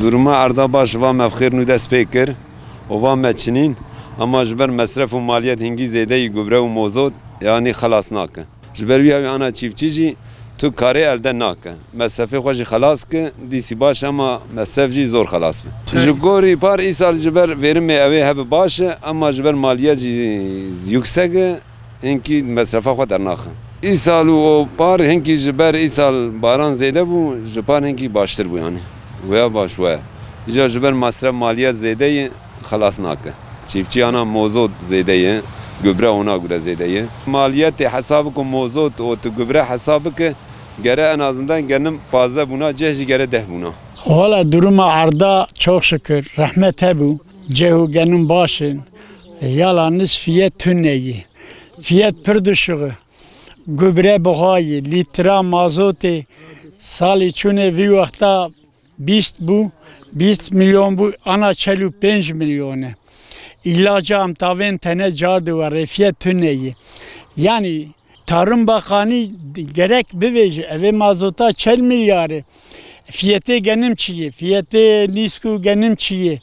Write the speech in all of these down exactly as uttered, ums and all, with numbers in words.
Duruma erda baş va me xêr nû dest pê kir û va me çinîn, ama ji ber mesref û maliyet hingî zêde yî gubre û mozot, yanî xelas nake. Ji ber wî ew ana çîfçî jî tu karê elde nake. Mesrefê xwe jî xelas ki, dîsî baş, ama mesref jî zor xelas bi. Ji gorî par îsal ji ber verimê ew ê hebe baş e, ama ji ber maliyet jî yüksek e, hinkî mesrefa xwe dernaxe. Îsal û o par hinkî ji ber îsal baran zêde bû, ji par hinkî baştir bû yanî. Wêya baş we. Îca ji ber mesref maliyet zêde ye, xelas nake. Çîfçî ana mozot zêde ye, gübre ona göre zêde ye. Maliyetê hesab ku mozot û tu gübre hesab bike, gere en azından genim pazdeh bûna, ceh jî gere deh bûna. Wala duruma erda çok şükür, rehmet hebû. Ceh û genim baş in. Yalaniz fiyet tune yî. Fiyet pir dişuxi. Gübre buha yî, lîtra mazotê salî çûnê vî wexta bîst bû, bîst milyon bû, ana çel û pênc milyon e. Îlaca em tavên tene car di we rêfiye tune yî. Yanî Tarım Bakanî gerek bivêje, evê mazota çel milyar e. Fiyetê genim çi ye, fiyetê nîsk û genim çi ye?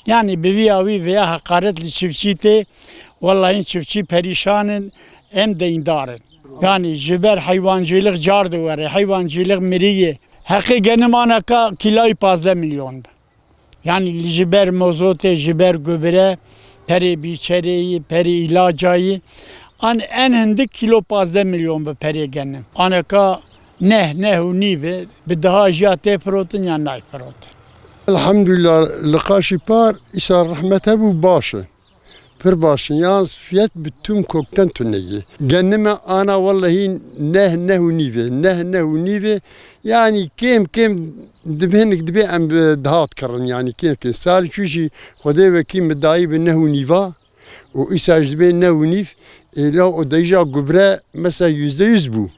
Yanî bi vî awî veya heqaret li çiftçî tê, wellahî çiftçî perîşan in, em deyndar in. Yanî ji ber heywancîlik car diwere, heywancîlik mirî ye. Heqê genim aneka kîlayî pazdeh milyon bi. Yanî ji ber mozotê, ji ber gubire, perê bîçereyî, perê îlacayî, an en hindik kîlo pazdeh milyon bi perê genim. Aneka neh, neh û nîv e, bi daha jiya tê firotin ya nayê firotin. Elhamdülillah, li qaşî par îsa rehmet hebû baş e. Pir baş in. Yalnız fiyet bi tüm kokten tune ye. Genime ana wellehî neh, neh û nîv e. Neh, neh û nîv e. Yanî kêm kêm dibê hinek dibê em bi daha dikirin. Yanî kêm kêm. Sal çû jî Xwedê wekî min dayî bi neh û nîva. Û îsa jî dibê neh û nîv. Êla û deyja gubre mesela yüzde yüz bû.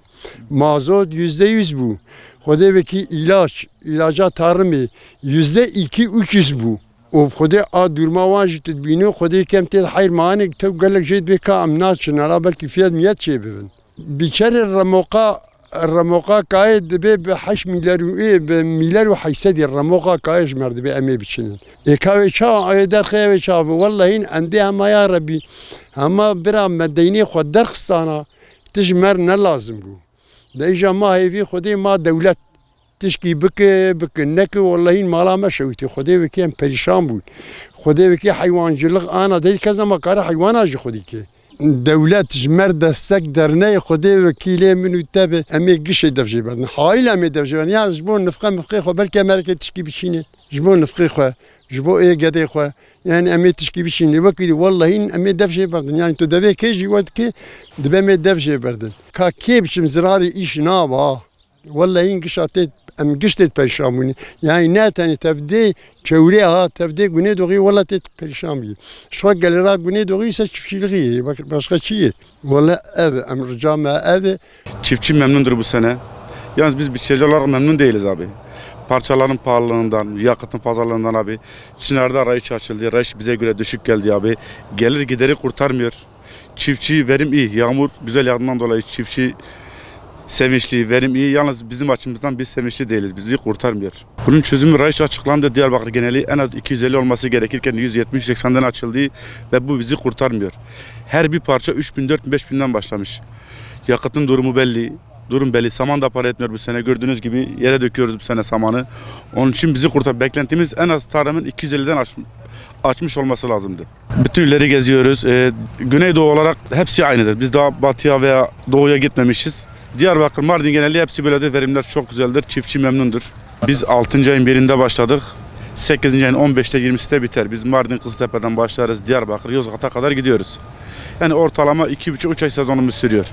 Mazot yüzde yüz bû. Xwedê wekî îlaç, îlaca tarımê yüzde iki üç yüz bû. Û Xwedê a dûrma wan jî tu dibînî, Xwedê kem tê heyr manek tew gelek jê dibê ka em naçin, hela belkî fiyet miyet çê bibin. Biçerê remoqa, remoqa kayê dibê bi heşt milyar û, ê, bi milyar û heşt sedî remoqa kayê ji mer dibê em ê biçinin. Ê ka wê çawa, ê derxê wê çawa bi? Wellehîn endê hema ya Rebî, hema bira me deynê xwe derxistana, ti ji mer ne lazim bû. De îja ma hêvî Xwedê ma dewlet. Tişkî bike, bike, neke, wellehî mala me şewitî. Xwedê wekî em perîşan bûn. Xwedê wekî heywancılık ana dey kes nema kare heywana jî xwedî ke. Dewlet ji mer destek derneyê Xwedê wekî lê min û te be. Em ê gişê dev jê berdin. Hayîl em ê dev jê berdin. Ya ji bo nifqe mifqê xwe belkî em herikê tişkî biçînin. Ji bo nifqê xwe, ji bo ê gedê xwe. Yani em ê tişkî biçînin. Wekî wellehî em ê dev jê berdin. Yani tu devê kê jî we dikê, dibe em ê dev jê berdin. Ka kê biçim zirarê îş naba. Wellehî gişa tê, em giş tê perîşan bûne. Yani ne tenê tevdê çewrê ha, tevdê Güneydoğu wella tê perîşan bî. Şwa gelera Güneydoğu ise çiftçiliği ye, bak-, başka çi ye? Wella ev, em rica me ev e. Çiftçi memnundur bu sene. Yalnız biz biçerci olarak memnun değiliz abi. Parçaların pahalılığından, yakıtın fazlalığından abi. Çınar'da rayiç açıldı. Rayiç bize göre düşük geldi abi. Gelir gideri kurtarmıyor. Çiftçi verim iyi. Yağmur güzel yağdığından dolayı çiftçi sevinçli, verim iyi. Yalnız bizim açımızdan biz sevinçli değiliz. Bizi kurtarmıyor. Bunun çözümü rayiç açıklandı. Diyarbakır geneli en az iki yüz elli olması gerekirken yüz yetmiş yüz seksenden açıldı ve bu bizi kurtarmıyor. Her bir parça üç bin, dört bin, beş binden başlamış. Yakıtın durumu belli. Durum belli. Saman da para etmiyor bu sene. Gördüğünüz gibi yere döküyoruz bu sene samanı. Onun için bizi kurtar. Beklentimiz en az tarımın iki yüz elliden aş-, açmış olması lazımdı. Bütün illeri geziyoruz. Ee, Güneydoğu olarak hepsi aynıdır. Biz daha batıya veya doğuya gitmemişiz. Diyarbakır, Mardin geneli hepsi böyledir. Verimler çok güzeldir. Çiftçi memnundur. Biz altıncı ayın birinde başladık. Sekizinci ayın on beşte, yirmisinde biter. Biz Mardin, Kızıltepe'den başlarız. Diyarbakır, Yozgat'a kadar gidiyoruz. Yani ortalama iki buçuk, üç ay sezonumuz sürüyor.